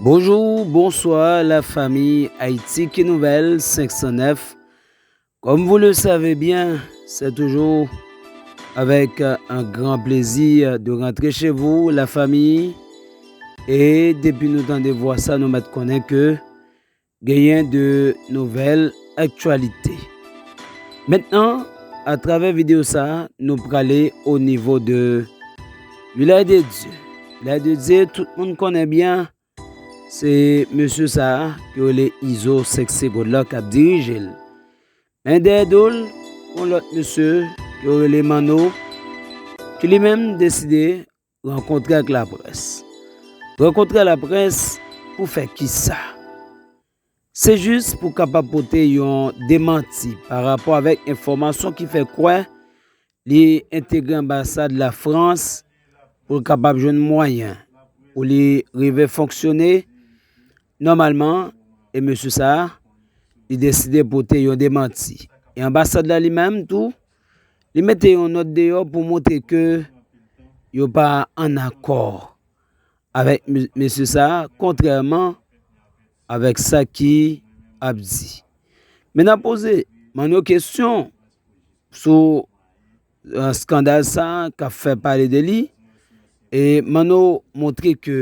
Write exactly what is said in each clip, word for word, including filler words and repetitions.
Bonjour, bonsoir la famille Haïti qui nouvelle cinq cent neuf. Comme vous le savez bien, c'est toujours avec euh, un grand plaisir de rentrer chez vous, la famille. E depi nou tande vwa sa, nou mèt konnen ke genyen de nouvèl aktyalite. Mentnan, atravè videyo sa, nou prale o nivo de Vilaj de Dye. Vilaj de Dye, tout moun konnen byen, se mesye sa a ki rele Izo senk segond la k ap dirije l. Men dèyè do l, yon lòt mesye ki rele Manno, ki li menm deside rankontre ak laprès. Rankontre laprès pou fè kisa? Se jis pou kapab pote yon demanti pa rapò avèk enfòmasyon ki fè kwè li entegre anbasad Lafrans pou l kapab jwenn mwayen pou li rive fonksyone nòmalman. E mesye sa a, li deside pote yon demanti. E anbasad la li menm tou, li mete yon nòt deyò pou montre ke yo pa ann akò avèk me- mesye sa a, kontrèman avèk sa ki ap di. Men n ap poze Manno kesyon sou euh, eskandal sa a k ap fè pale de li. E Manno montre ke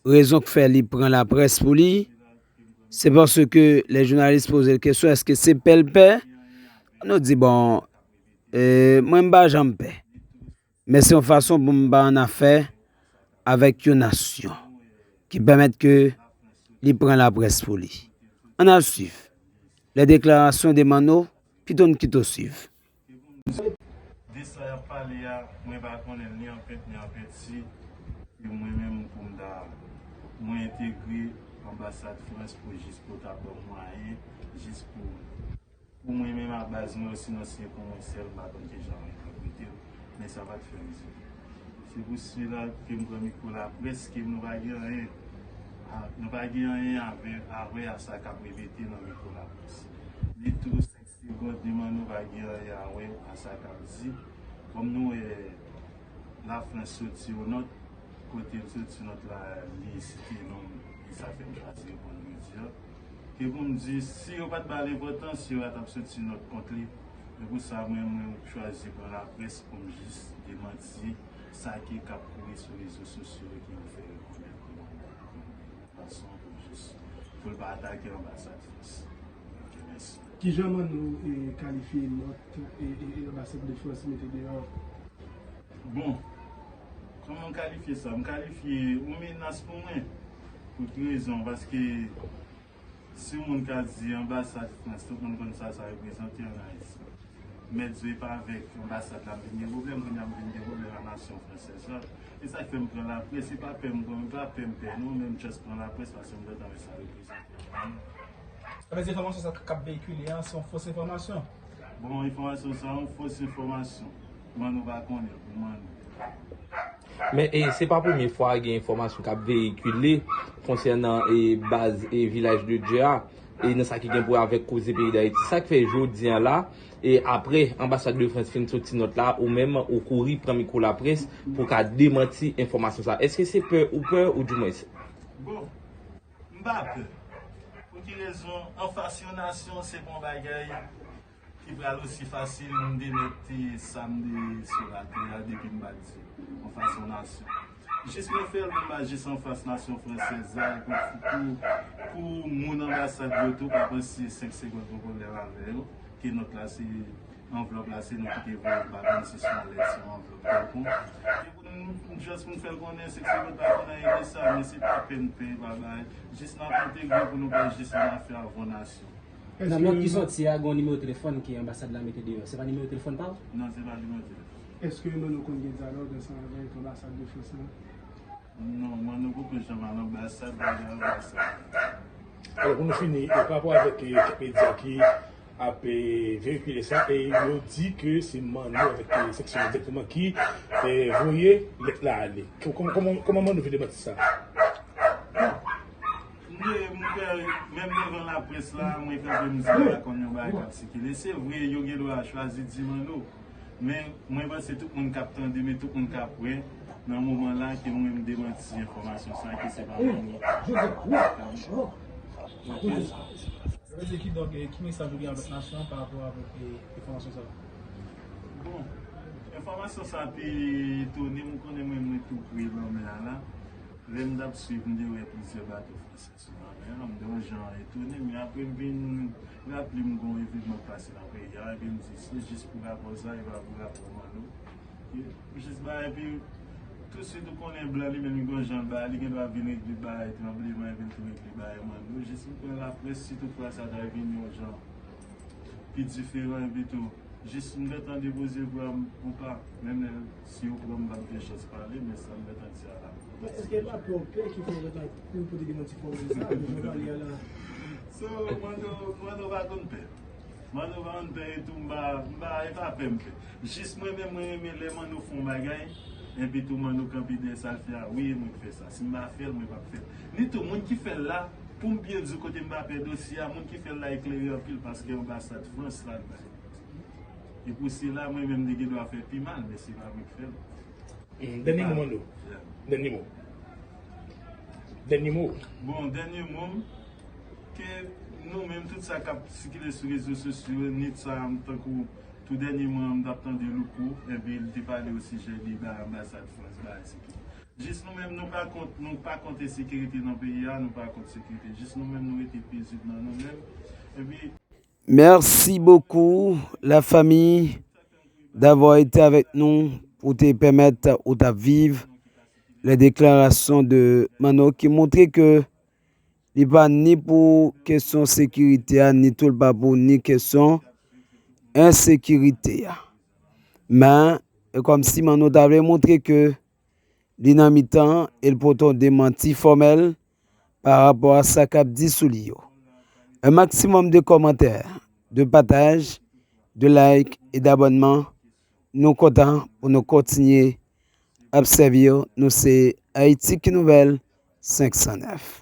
rezon k fè li pran laprès pou li, se paske lè jounalis poze l kesyon, èske se pè l pè? Manno di, bon, e, mwen m pa janm pè. Men se yon fason pou m pa ann afè avèk yon nasyon ki pèmèt ke li pran laprès pou li. Ann al swiv les déclarations de Manno, pito n kite w swiv. De sa y ap pale a, mwen pa konnen l ni an pent ni an penti, e mwen menm pou m ta, mwen entegre anbasad Frans pou jis pou ta ban m mwayen, jis pou, pou mwen menm a baz mwen, osinon se pou mwen sèl, m pa konn kijan mwen entèprete l, men sa pa t fè m di. Se pou sila ke m pran mikwo laprès, ke nou pa gen anyen, a- nou pa gen anyen a vè- a wè a sa k ap repete nan mikwo laprès. Li tou Segond, li Manno pa gen anyen a wè a sa k ap di. Kòm nou wè Lafrans soti o nòt, kote l soti nòt la, li site non m, e sa fè m chwazi reponn jodi a. Ke pou m di, si yo pa t ba l enpòtans, yo pa t ap soti nòt kont li. E pou sa, mwen, mwen chwazi pran laprès pou m jis demanti sa ki k ap kouri sou rezo sosyo yo ki yo fè rekonèt kòm fason pou jis pou l pa atake anbasad Frans. Ok, mèsi. Kijan Manno e, kalifye nòt e, e, e anbasad de Frans mete deyò? Bon, kòman m kalifye sa? M kalifye yon menas pou mwen. Pou ki rezon? Paske si yon moun ka di anbasad Frans, tout moun konn sa sa reprezante ann Ayiti. Mèt Zo, e pa avèk anbasad la m vin gen pwoblèm, kounye a m vin gen pwoblèm a nasyon fransèz la. E sa k fè m pran laprès, e pa pè m pran, e pa pè m pè non, men m just pran laprès paske m gentan wè sa reprezante. Sa vle di enfòmasyon sa k ap veyikile a se yon fos enfòmasyon? Bon, enfòmasyon sa yon fos enfòmasyon. Manno pa konnen, pou Manno. Men e, se pa premye fwa gen enfòmasyon k ap veyikile konsènan e, baz e, Vilaj de Dye a, e nan sa ki gen pou wè avèk koze peyi Dayiti. Sa k fè jodi a la, e apre anbasad de Frans fin soti nòt la, ou menm ou kouri pran mikwo laprès pou w ka demanti enfòmasyon sa. Èske se pè ou pè oudimwens? Bon, m pa pè. Pou ki rezon? Anfas yon nasyon, se pa yon bagay ki pral osi fasil m te mèt te sa m te sou latè a depi m pa t di yon fason nasyon. Jis mwen fè l, mwen pa jis anfas nasyon fransèz la, pou, pou, pou moun anbasad yo tou pa panse senk segond pou pwoblèm avè yo, ke nòt la se anvlòp la se nou ki te voye l, m pa konn si se yon lèt, se yon anvlòp kèlkonk. E pou nou, just pou n fè l konnen senk segond pa konn anyen de sa, men se pa pè n pè, pa bagay, jis n ap entegre pou nou pa jis ann afè avè yon nasyon. Nan nòt ki sòti a, gen yon nimewo telefòn ke anbasad la mete deyò. Se pa nimewo telefòn pa w? Non, se pa nimewo telefòn. Èske Manno konn gen dyalòg ansanm avèk anbasad de Frans lan? Non, Manno poko janm al anbasad, pa gen anbasad. Alò, pou nou fini, e, pa rapò avèk e, kèk medya ki ap e, veyikile sa, e yo di ke se Manno avèk e, seksyon direkteman ki e, voye lèt la ale. Kòman, kòman, kòman Manno vin demanti sa? M te, m kwè, menm devan laprès la, mwen kanpe m di m pa konn yon bagay k ap sikile. Se vre, yo gen dwa chwazi di Manno. Men, mwen panse tout moun k ap tande m e tout moun k ap wè, nan moman la ke mwen m demanti enfòmasyon sa ke se pa mwen. Ok. Sa vle di kidonk, eh, ki mesaj ou gen avèk nasyon an pa rapò avèk, eh, enfòmasyon sa a? Bon, enfòmasyon sa a te etone m, ou konnen mwen, mwen tou pre lanmè a la. Lè m t ap swiv, m te wè plizyè bato franse sou lanmè a, m te yon jan etone, men apre m vin raple m gon evènman k pase nan peyi a, epi m di, se jis pou rapò sa, e pa pou rapò Manno. E jis ba, epi tousuit ou konnen blan li menm li gon jan l ba, li gen dwa vin regle bagay tranbleman, epi l tou regle bagay Manno. Jis m kwè laprès, si toutfwa sa ta vin yon jan pi diferan, epi tou, jis m gentan depoze vwa m, ou pa, menm lè si yo pran m, m p ap gen chans pale, men sa m gentan di a la. Èske l pa pè w pè ki fè w gentan pou w pote demanti fòmèl sa, pou w pale a la? So, Manno, Manno pa konn pè. Manno pa konn pè, etou m pa, m pa, e pa pè m pè. Jis mwen menm, mwen renmen lè Manno fè yon bagay, epi tou Manno kanpe dèyè sa l fè a, wi, e mwen k fè sa. Si m pa fè l, mwen p ap fè l. Ni tou, moun ki fè l la, pou m byen di w kote m pa pè dosye a, moun ki fè l la eklere anpil paske anbasad Frans la l bay. E pou sila, mwen menm, li gen dwa fè pi mal, men se pa mwen k fè l. Hmm, dènye mo, Manno. Yeah. Dènye mo. Dènye mo. Bon, dènye mo m, ke nou menm, tout sa k ap sikile sou rezo sosyo, nit sa a, m tankou tou dènyèman, m t ap tande Louko, epi l te pale osijè de bagay anbasad Frans, bagay sekirite. Jis nou menm, nou pa kont, nou pa kont ensekirite nan peyi a, nou pa kont sekirite. Jis nou menm, nou rete pezib nan nou menm. Epi Merci beaucoup, la famille, d'avoir été avec nous pou te pèmèt ou t ap viv les déclarations de Manno ki montre ke li pa ni pou kesyon sekirite a, ni tou l pa pou ni kesyon ensekirite a. Men, e kòmsi Manno ta vle montre ke li nan mitan e l pote yon demanti fòmèl pa rapò a sa k ap di sou li yo. Un maximum de commentaires, de partage, de like et d'abonnement. Nou kontan pou nou kontinye ap sèvi yo. Nou se Ayiti ki Nouvèl senk san nèf.